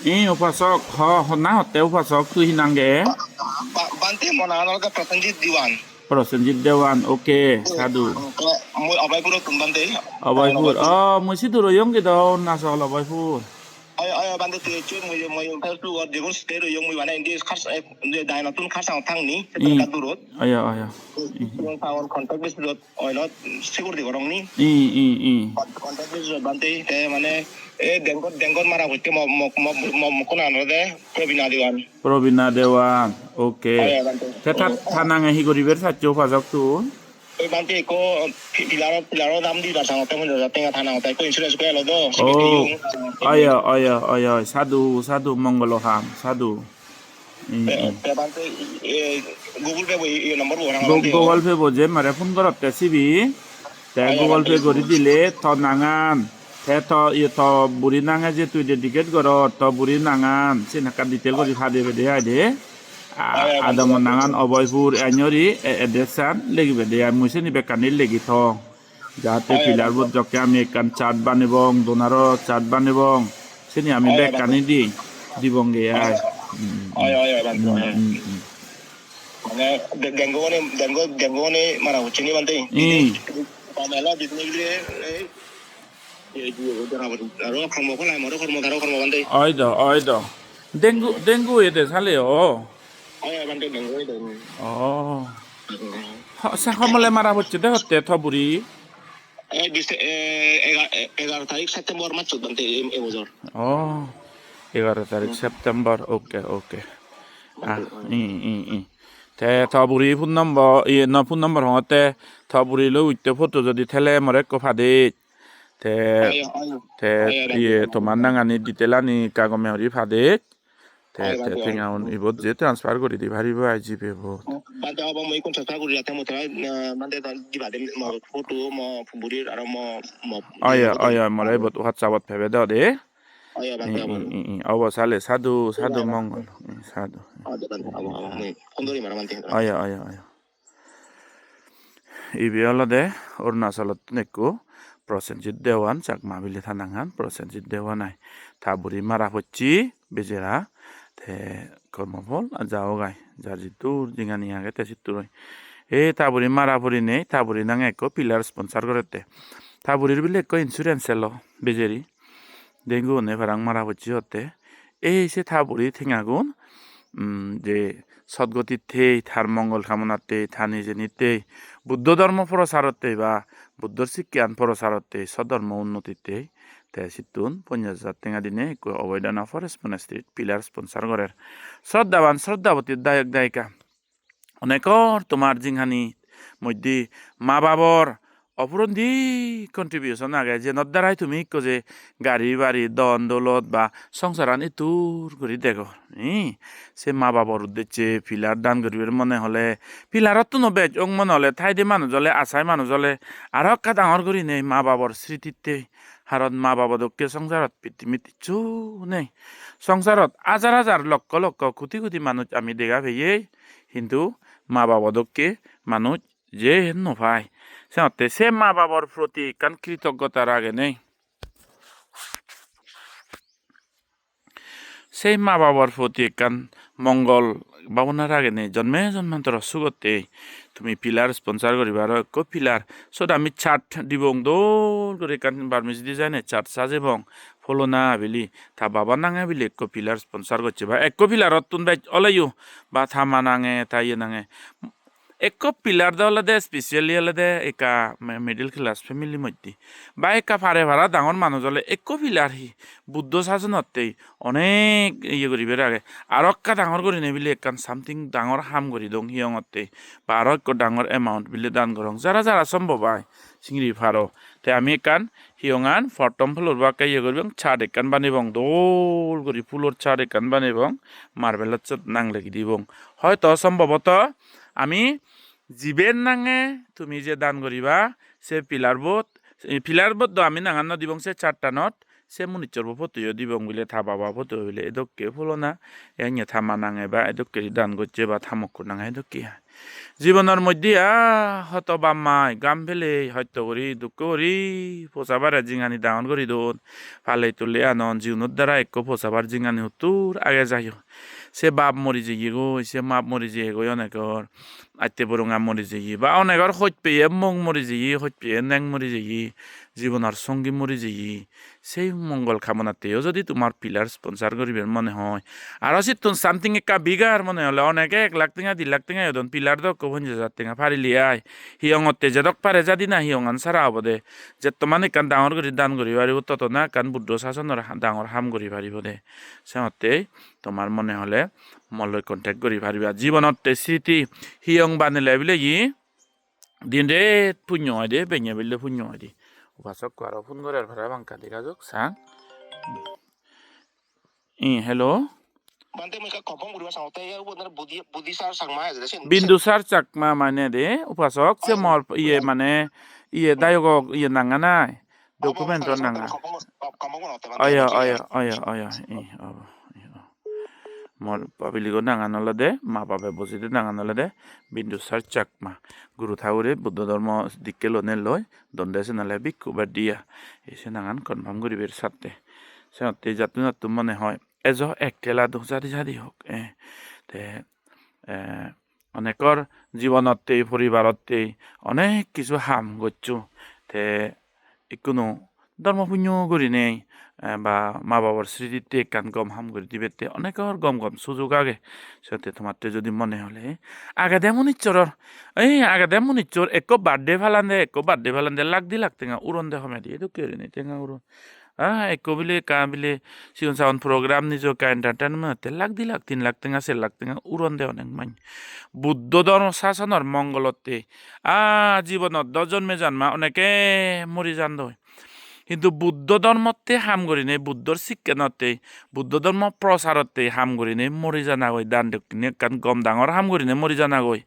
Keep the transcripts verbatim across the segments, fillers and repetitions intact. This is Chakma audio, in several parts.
Ih, upasok, ho, honna hotte upasok, tui hi nang de? Ba-, Bhante, mo nangan olode Prosenjit Dewan. Prosenjit Dewan, okay, sadhu. Mui Abhaypurottun, Bhante. Abhaypur. Oh, mui sidu royong ge do, Arunachal Abhaypur. Oi, oi, Bhante, tui ecche, mui, mui Facebook-ot jegun state royong, mui mane indi khas, eh, indi dainottun Kharsang thangni, hmm, settun ekka durot. Oi, oi, oi. Tui, tui town contact basis-ot oilot security gorong ni. Hmm, hmm, hmm. Con-, contact basis-ot, Bhante, te mane, eh, dengot, dengot mara pocche mo, mo, mo, mo, mo, mokko nangan olode Probina Dewan. Probina Dewan, okay. Oi, oi, Bhante. Te ta, ta nange hi guribar saccho upasok tun? Oi, Bhante, ekko pi-, pillar-o, pillar-o dam dibar sangotte, ponjash hajar tenga ta nangotte, ekko insurance guri elo do, sibeni. Oh, yung. Oi, oi, oi, oi, sadhu, sadhu, mongolo ham, sadhu. Hmm, te, hmm. Te Bhante, eh, Google Pay bo, eh, number bo ranga Go-, Bhante, Google Pay bo je mare phone gorotte sibe, te, oi, oi, Google Pay guri dile to nangan, te to, iye, to buri nange je tui dedicate goror, to buri nangan, siyen ekka detail guri pade pede ai de. A-, oi, oi, adamo nangan Abhaypur, enjori, e-, address-an legibe de ai, mui seni bekkani legi thong. Jahate, oi, oi, pillar-bot jokke ami ekkan chart banebong, donaro chart banebong, seni ami, oi, oi, bekkani di, dibonge ai. Oi, oi, oi, oi, oi. Hmm, hmm, hmm. Mane, de-, dengue one, dengue, dengue one mara pocche ni, Bhante? Hmm. Pamela, Bidni bile, ei, ei, ei, aro kormo, kolai moro kormo, aro kormo, Bhante. Oi do, oi do. Dengue, dengue oyede sale o. Oi, oi, Bhante, dengue oyede. Oh. Hmm. Ho-, se homole mara pocche de hotte to buri? Eh, bis-, eh, ega-, eh, egaro tarik September massot, Bhante, ei, ei bojor. Oh, egaro tarik, hmm, September. Okay, okay. Ah, hmm, i, i, i. Te to buri phone number, iye, no, phone number hongotte, to buri loi utte photo jodi thele more ekko pade. Te, ayo, ayo. Te, ayo, ayo, iye, ayo. Tomar nangani detail ani ekka gome guri pade. Te, ai, te bhante, tengaun ibot je transfer guri di paribo ai GPay bot. Bhante, obo mui ikko transfer guri ratte mui tara, eh, bhante, ta diba de mo photo, mo burir aro mo, mo. Oyo, oyo, more ibot WhatsApp-ot pebe do de. Oyo, bhante, obo. I, i, i, obo sale, sadhu, sadhu, mongol. I, sadhu. Oyo, bhante, obo, obo, mui phone dori mara, bhante. Oyo, oyo, oyo. Ibe olode Arunachalottun ekko Prosenjit Dewan, Chakma bile ta nangan, Prosenjit Dewan ai. Ta buri mara pocche bejera, te kormophol ja ogai, jar jiddur jinghani age te sittur oi. E ta buri mara porinei, ta buri nange ekko pillar sponsor gorette. Ta burir bile ekko insurance elo bejeri. Dengue one parang mara pocche hotte. Ei se ta buri tengagun, um, je sodgotit tei, tar mongol kamonattei, ta nijenittei, Buddho dhormo procharottei ba Buddhor sikkean procharottei, sodhormo unnotittei, te sittun ponjash hajar tenga dinei ekko Abhay Dana Forest Monastery-t pillar sponsor gorer. Shraddhaban, shraddhaboti dayok dayika. Onekor tomar jinghani moddhe ma babor opurondi contribution age, jenor darai tumi ikko je gari bari, dhon dolot ba songsaran ittur guri degor. Ih, se ma babor uddecche pillar dan guribar mone hole, pillarottuno bej ong mone hole, thaide manuj ole, asai manuj ole, aro ekka dangor gurinei ma babor srititte, haron ma babo dokke songsarot pittimit hissu nei. Songsarot hajar hajar, lokko lokko, koti koti manuj ami dega peye, hintu ma babo dokke manuj je no pai. Senotte se ma babor proti ekkan kritoggota ragenei, sei ma babor proti ekkan mongol bhabona ragenei jonme jonmantoro sugotte tumi pillar sponsor guriba, aro ekko pillar, sot ami chart dibong, dol guri ekkan Burmese design-e chart sajebong, pholona bili, ta baba nange bili ekko pillar sponsor gocche, ba ekko pillarottun bej oleyo, ba ta ma nange, ta iye nange. Ekko pillar do olode specially olode ekka me-, middle class family moddhe. Ba ekka pare para dangor manuj ole ekko pillar hi Buddho sasonottei onek iye guribar age. Aro ekka dangor gurinei bile ekkan something dangor ham guri dong hiyongottei. Ba aro ekko dangor amount bile dan gorong. Jara jara sombhob ai singiri paro. Te ami ekkan hiyongan pottom floor bakke iye guribong, chart ekkan banibong, dol guri phulor chart ekkan banibong, marble-ot sot nang legi dibong. Hoito sombhoboto ami jiben nange tumi je dan guriba, se pillar bot, eh, pillar bot do ami nangan no dibong se chart-anot, se munichor bo photo yo dibong bile, ta baba photo bile, edokke pholona, enya ta ma nange ba edokke dan gocche ba ta mokko nange edokke ai. Jibonor moddhe, ah, hoto bap mai gam pelei, hosto guri, dukko guri, posabare jingani dangor guri don, palei tulei anon, jiunor dara ekko posabar jingani huttur age jai o. Se bap mori jeyegoi, se map mori jeyegoi onegor, atte burunga mori jeye, ba onegor hoj peye mok mori jeye, hoj peye neng mori jeye, jibonor songi mori jeye. Sei mongol kamonatteyo jodi tomar pillar sponsor guribar mone hoi, aro sittun something ekka bigger mone hole, onege ek lakh tenga, di lakh tenga yo don, pillar do ekko ponjash hajar tenga parile ai. Hiyongotte jedok pare jadi na hiyongan sara obode. Jettoman ekkan dangor guri dan guri paribo, tottoman ekkan Buddho sasonor ha-, dangor ham guri paribo de. Sengotte tomar mone hole mo loi contact guri pariba. Jibonotte sriti hiyong banele bile ye din ret punyo oide, benne bile punyo oide. Upasokko aro phone gorer parapang, ekka dega jok sang. Eh, hello. Bhante, mui ekka confirm guribar sangotte, ei ubot Budi-, Budisar Chakma ejede sen. Bindusar Chakma mane de, upasok, se mor iye mane, iye dayogo iye nangan ai. Document-o nangan. Obo, confirm gor-, confirm gor-, confirm gor-, oyo, oyo, oyo, oyo, eh, obo, eh, obo. Mor public-o nangan olode, ma babe bojede nangan olode Bindusar Chakma. Guru Thagure Buddho dhormo dikke lonei loi, donde sen ole bhikkhu badiya. Ei se nangan confirm guribar satte. Senotte jattun jattun mone hoi, ejo ek tela do jadi jadi hok, eh. Te, eh, onekor jibonotte, poribarotte onek kisu ham goccho. Te ikkunu dhormo punyo gurinei, eh, ba ma babor srititte ekkan gom ham guri dibette onekor gom gom sujog age. Senotte tomatte jodi mone hole, agede munichoror, ei agede munichor ekko birthday palande, ekko birthday palande lakh di lakh tenga uronde, homedi edokke gurinei tenga uron. Ah, ekko bile ekka bile sigon sagon program nijo ekka entertainment otte lakh di lakh, tin lakh tenga, ser lakh tenga uronde onek manye. Buddho dhormo sasonor mongolotte, ah, jibonot do jonme janma oneke mori jandoi. Hintu Buddho dhormotte ham gurinei, Buddhor sikkenotte, Buddho dhormo procharotte ham gurinei mori janagoi, dan dokkine ekkan gom dangor ham gurinei mori janagoi.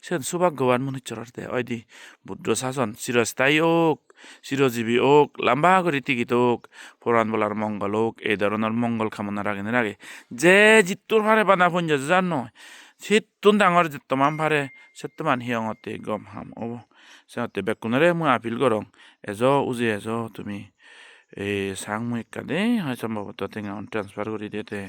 Siyen subhaggoban munichoror de oide. Buddho sason chirostayi ok, chirojibi ok, lamba guri tigi tok, poran bolar mongol ok, ei dhoronor mongol kamona ragenei rage. Je jittur pare bana ponjash hajar noi, sittun dangor jettoman pare, settoman hiyongotte gom ham obo. Senotte bekkunore mui appeal gorong, ejo uje ejo tumi, ei sang mui ekka de, hoi sombhoboto tengaun transfer guri de te.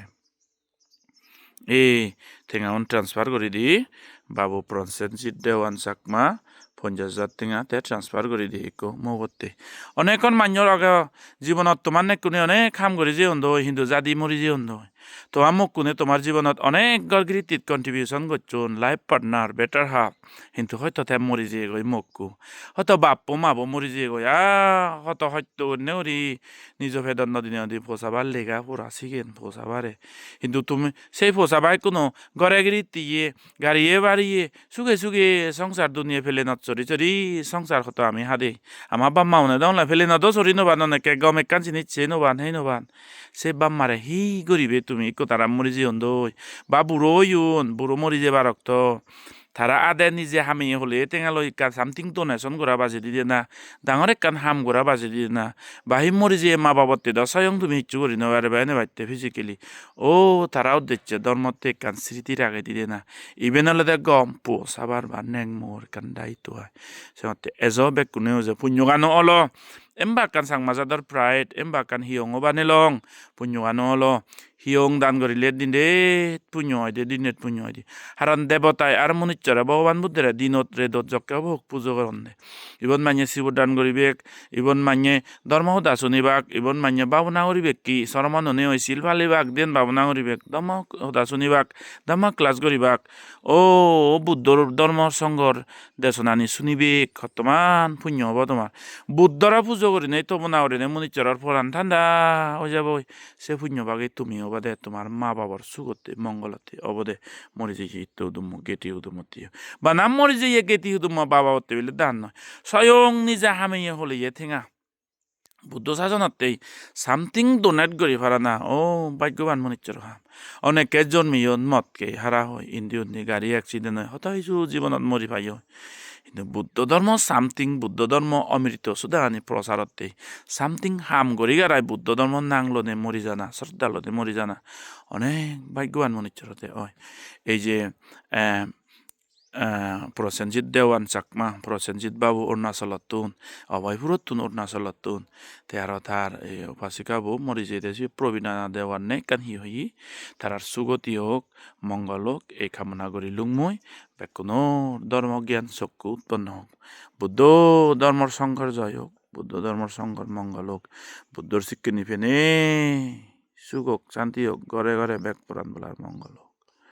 Ei tengaun transfer guri di, babu Prasenjit Dewan Chakma, ponjash hajar tenga te transfer guri di ekko mogotte. Onekkon manyor age jibonot tomar nekkune onek ham guri jeyondoi, hintu jadi mori jeyondoi. Tomar mokkune tomar jibonot onek gor girittit contribution gocchon, life partner, better half. Hintu hoito te mori jeyegoi mokku. Hoito bappo mabo mori jeyegoi. Ah, hoito hosto gurinei guri nijo pedot no dinei udi posabar lega pora sigen posabare. Hintu tumi sei posabaikkuno gore giritte ye, gariye bariye, suge suge songsar duniye plane-ot sori sori songsar hoito ami hadei. Ama bap ma une dong le plane-ot do sori no pan, onekke gom ekkan jinis sei no pan, hei no pan. Se bap mare hi guribe tumi, ikko tara mori jeyondoi. Ba buro oyon, buro mori jebar okto. Tara ade nije hameye hole tenga loi ekkan something donation gora bajei dide na, dangor ekkan ham gora bajei dide na, ba hi mori jeye ma babotte do soyong tumi hissu guri no pariba enebatte physically. O tara uddecche dhormotte ekkan sriti ragei dide na. Iben olode gom puo sabar ba neng mor ekkan daitto ai. Senotte ejo bekkune uje punyogano olo. Emba ekkan Changma jador pride, emba ekkan hiyongo banelong, punyogano olo. Hiyong dan gorile dindet punyo oide, dindet punyo oide. Haron debotai ar munichore Bhogoban Buddhore dinot redot jokke obo hok pujo goronde. Ibot manye sibor dan guribek, ibot manye dhormo hoda sunibak, ibot manye bhabona guribek, ki soromonone oi sil palibak, diyen bhabona guribek, dhormo hoda sunibak, dhormo class guribak. O Buddhor dhormo songhor desonani sunibek, hottoman punyo obo tomar. Buddhore pujo gurinei, tobona gurinei munichoror poran thanda oi jaboi. Se punyo bagi tumi obode, tomar ma babor sugotte, mongolotte obode, mori jeye itto udummo, geti udummotte. Bana mori jeye geti udummo baba otte bile dan noi. Soyong nije hameye holeye tenga. Buddho sasonotte something donate guri parana, o bhaggoban munichor ham. Onekke jonmiyon mot hei, hara hoi, indi undi gari accident oi, hoto hissu jibonot mori payon. Hintu Buddho dhormo something, Buddho dhormo omrito sudagani procharotte something ham guri garai Buddho dhormo nang lonei mori jana, sroddha lonei mori jana onek bhaggoban munichor ode oi. Ei je, eh, eh, Prosenjit Dewan Chakma, Prosenjit babu Arunachalottun, Abhaypurottun, Arunachalottun. Te aro tar ei upasika bo mori jeyede, se Probina Dewan ne ekkan hi hoye, tarar sugoti ok, mongol ok, ei kamona guri lung mui. Bekkunor dhormo gyan sokku utponno ok. Buddho dhormor songhor joy ok, Buddho dhormor songhor mongol ok. Buddhor sikkeni pene suk ok, santi ok, ghore ghore bek poran bolar mongol ok.